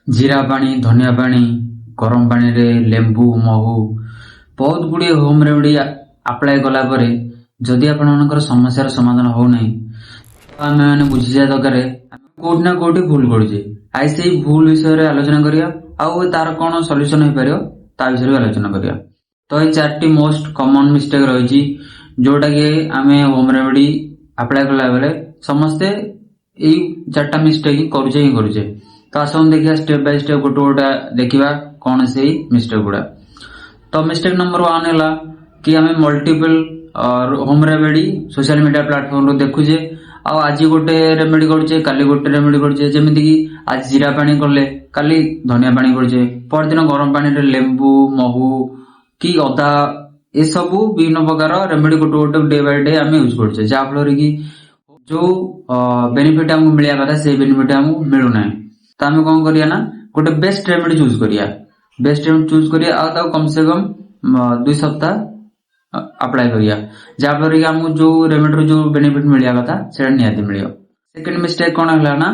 ଜିରା ପାଣି, ଧନିଆ ପାଣି, ଗରମ ପାଣିରେ ଲେମ୍ବୁ, ମହୁ, ବହୁତ ଗୁଡ଼ିଏ ହୋମ୍ ରେମେଡି ଆପ୍ଲାଏ କଲା ପରେ ଯଦି ଆପଣମାନଙ୍କର ସମସ୍ୟାର ସମାଧାନ ହଉନାହିଁ, ତ ଆମେମାନେ ବୁଝିଯିବା ଦରକାର ଆମେ କୋଉଠି ନା କୋଉଠି ଭୁଲ କରୁଛେ। ଆଜି ସେଇ ଭୁଲ ବିଷୟରେ ଆଲୋଚନା କରିବା ଆଉ ତାର କଣ ସଲ୍ୟୁସନ ହେଇପାରିବ, ତା ବିଷୟରେ ବି ଆଲୋଚନା କରିବା। ତ ଏଇ ଚାରିଟି ମୋଷ୍ଟ କମନ ମିଷ୍ଟେକ୍ ରହିଛି, ଯୋଉଟା କି ଆମେ ହୋମ୍ ରେମେଡି ଆପ୍ଲାଏ କଲା ବେଳେ ସମସ୍ତେ ଏଇ ଚାରିଟା ମିଷ୍ଟେକ୍ ହିଁ କରୁଛେ ହିଁ କରୁଛେ। ତ ଆସନ୍ତୁ ଦେଖିବା, ଷ୍ଟେପ୍ ବାଇ ଷ୍ଟେପ୍ ଗୋଟେ ଗୋଟେ ଦେଖିବା କଣ ସେଇ ମିଷ୍ଟେକ୍ ଗୁଡା। ତ ମିଷ୍ଟେକ୍ ନମ୍ବର 1 ହେଲା କି ଆମେ multiple home remedy social media ପ୍ଲାଟଫର୍ମରୁ ଦେଖୁଛେ ଆଉ ଆଜି ଗୋଟେ ରେମେଡି କରୁଛେ, କାଲି ଗୋଟେ ରେମେଡି କରୁଛେ। ଯେମିତିକି ଆଜି ଜିରା ପାଣି କଲେ, କାଲି ଧନିଆ ପାଣି କରୁଛେ, ପରଦିନ ଗରମ ପାଣିରେ ଲେମ୍ବୁ, ମହୁ କି ଅଦା, ଏସବୁ ବିଭିନ୍ନ ପ୍ରକାର ରେମେଡି ଗୋଟେ ଗୋଟେ ଡେ ବାଇ ଡେ ଆମେ ୟୁଜ କରୁଛେ, ଯାହାଫଳରେ କି ଯୋଉ ବେନିଫିଟ ଆମକୁ ମିଳିବା କଥା, ସେଇ ବେନିଫିଟ ଆମକୁ ମିଳୁନାହିଁ। ତ ଆମେ କଣ କରିବା ନା ଗୋଟେ ବେଷ୍ଟ ରେମେଡି ଚୁଜ୍ କରିବା। ବେଷ୍ଟ ରେମେଡି ଚୁଜ୍ କରିବା ଆଉ ତାକୁ କମ ସେ କମ 2 ସପ୍ତାହ ଆପ୍ଲାଏ କରିବା, ଯାହାଫଳରେ କି ଆମକୁ ଯୋଉ ରେମେଡିରୁ ଯୋଉ ବେନିଫିଟ ମିଳିବା କଥା, ସେଇଟା ନିହାତି ମିଳିବ। ସେକେଣ୍ଡ ମିଷ୍ଟେକ୍ କଣ ହେଲା ନା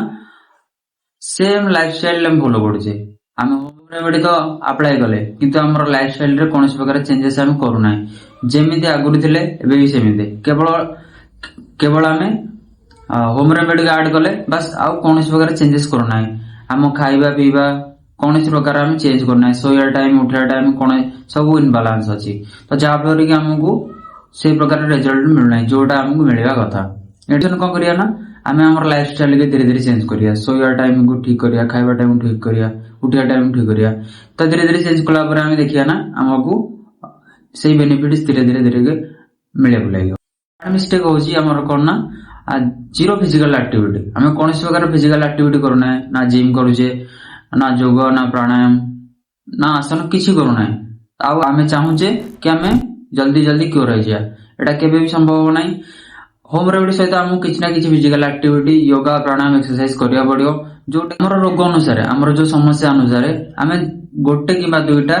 ସେମ୍ ଲାଇଫଷ୍ଟାଇଲ ଆମେ ଫଲୋ କରୁଛେ। ଆମେ ହୋମ୍ ରେମେଡି ତ ଆପ୍ଲାଏ କଲେ, କିନ୍ତୁ ଆମର ଲାଇଫଷ୍ଟାଇଲରେ କୌଣସି ପ୍ରକାର ଚେଞ୍ଜେସ୍ ଆମେ କରୁନାହିଁ। ଯେମିତି ଆଗରୁ ଥିଲେ, ଏବେ ବି ସେମିତି। କେବଳ କେବଳ ଆମେ ହୋମ୍ ରେମେଡିକୁ ଆଡ୍ କଲେ ବାସ୍, ଆଉ କୌଣସି ପ୍ରକାର ଚେଞ୍ଜେସ୍ କରୁନାହିଁ। ଆମ ଖାଇବା ପିଇବା କୌଣସି ପ୍ରକାର ଆମେ ଚେଞ୍ଜ କରୁନାହିଁ। ଶୋଇବା ଟାଇମ, ଉଠିବା ଟାଇମ କଣ ସବୁ ଇନବାଲାନ୍ସ ଅଛି। ତ ଯାହାଫଳରେ କି ଆମକୁ ସେଇ ପ୍ରକାର ରେଜଲ୍ଟ ମିଳୁନାହିଁ, ଯୋଉଟା ଆମକୁ ମିଳିବା କଥା। ଏଠି କଣ କରିବା ନା ଆମେ ଆମର ଲାଇଫଷ୍ଟାଇଲକୁ ଧୀରେ ଧୀରେ ଚେଞ୍ଜ କରିବା। ଶୋଇବା ଟାଇମକୁ ଠିକ କରିବା, ଖାଇବା ଟାଇମ ଠିକ କରିବା, ଉଠିବା ଟାଇମ ଠିକ କରିବା। ତ ଧୀରେ ଧୀରେ ଚେଞ୍ଜ କଲା ପରେ ଆମେ ଦେଖିବା ନା ଆମକୁ ସେଇ ବେନିଫିଟ ଧୀରେ ଧୀରେ ଧୀରେ ଧୀରେ ମିଳିବାକୁ ଲାଗିବ। ମିଷ୍ଟେକ୍ ହଉଛି ଆମର କଣ ନା ଜିରୋ ଫିଜିକାଲ ଆକ୍ଟିଭିଟି। ଆମେ କୌଣସି ପ୍ରକାର ଫିଜିକାଲ ଆକ୍ଟିଭିଟି କରୁନାହିଁ। ନା ଜିମ୍ କରୁଛେ, ନା ଯୋଗ, ନା ପ୍ରାଣାୟାମ, ନା ଆସନ, କିଛି କରୁନାହିଁ। ଆଉ ଆମେ ଚାହୁଁଛେ କି ଆମେ ଜଲ୍ଦି ଜଲ୍ଦି କ୍योर ହେଇଯିବା। ଏଇଟା କେବେ ବି ସମ୍ଭବ ହବ ନାହିଁ। ହୋମ ରେମେଡି ସହିତ ଆମକୁ କିଛି ନା କିଛି ଫିଜିକାଲ ଆକ୍ଟିଭିଟି, ୟୋଗା, ପ୍ରାଣାୟାମ, ଏକ୍ସରସାଇଜ କରିବାକୁ ପଡିବ। ଯୋଉଟା ଆମର ରୋଗ ଅନୁସାରେ, ଆମର ଯୋଉ ସମସ୍ୟା ଅନୁସାରେ ଆମେ ଗୋଟେ କିମ୍ବା ଦୁଇଟା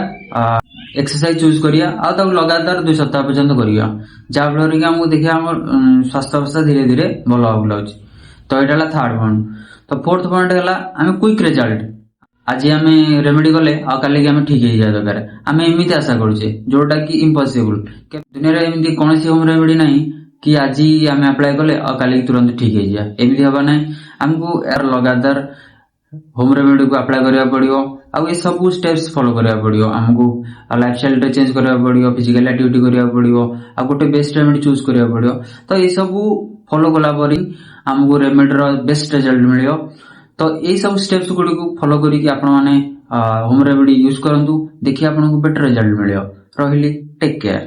ଏକ୍ସରସାଇଜ ଚୁଜ୍ କରିବା ଆଉ ତାକୁ ଲଗାତାର 2 ସପ୍ତାହ ପର୍ଯ୍ୟନ୍ତ କରିବା, ଯାହାଫଳରେ କି ଆମକୁ ଦେଖିବା ଆମର ସ୍ୱାସ୍ଥ୍ୟ ଅବସ୍ଥା ଧୀରେ ଧୀରେ ଭଲ ହେବାକୁ ଲାଗୁଛି। ତ ଏଇଟା ହେଲା ଥାର୍ଡ ପଏଣ୍ଟ। ତ ଫୋର୍ଥ ପଏଣ୍ଟ ହେଲା ଆମେ କ୍ୱିକ୍ ରେଜଲ୍ଟ। ଆଜି ଆମେ ରେମେଡି କଲେ ଆଉ କାଲିକି ଆମେ ଠିକ ହେଇଯିବା ଦରକାର, ଆମେ ଏମିତି ଆଶା କରୁଛେ, ଯୋଉଟା କି ଇମ୍ପସିବୁଲ। ଦୁନିଆରେ ଏମିତି କୌଣସି ହୋମ ରେମେଡି ନାହିଁ କି ଆଜି ଆମେ ଆପ୍ଲାଏ କଲେ ଆଉ କାଲିକି ତୁରନ୍ତ ଠିକ ହେଇଯିବା। ଏମିତି ହବା ନାହିଁ। ଆମକୁ ଏହାର ଲଗାତାର ହୋମ ରେମେଡିକୁ ଆପ୍ଲାଏ କରିବାକୁ ପଡିବ ଆଉ ଏ ସବୁ ଷ୍ଟେପ୍ସ ଫଲୋ କରିବାକୁ ପଡିବ। ଆମକୁ ଲାଇଫଷ୍ଟାଇଲଟା ଚେଞ୍ଜ କରିବାକୁ ପଡିବ, ଫିଜିକାଲ ଆକ୍ଟିଭିଟି କରିବାକୁ ପଡିବ ଆଉ ଗୋଟେ ବେଷ୍ଟ ରେମେଡି ଚୁଜ୍ କରିବାକୁ ପଡିବ। ତ ଏସବୁ ଫଲୋ କଲା ପରେ ଆମକୁ ରେମେଡିର ବେଷ୍ଟ ରେଜଲ୍ଟ ମିଳିବ। ତ ଏଇ ସବୁ ଷ୍ଟେପ୍ସ ଗୁଡିକୁ ଫଲୋ କରିକି ଆପଣମାନେ ହୋମ ରେମେଡି ୟୁଜ କରନ୍ତୁ, ଦେଖି ଆପଣଙ୍କୁ ବେଟର ରେଜଲ୍ଟ ମିଳିବ। ରହିଲି, ଟେକ୍ କେୟାର।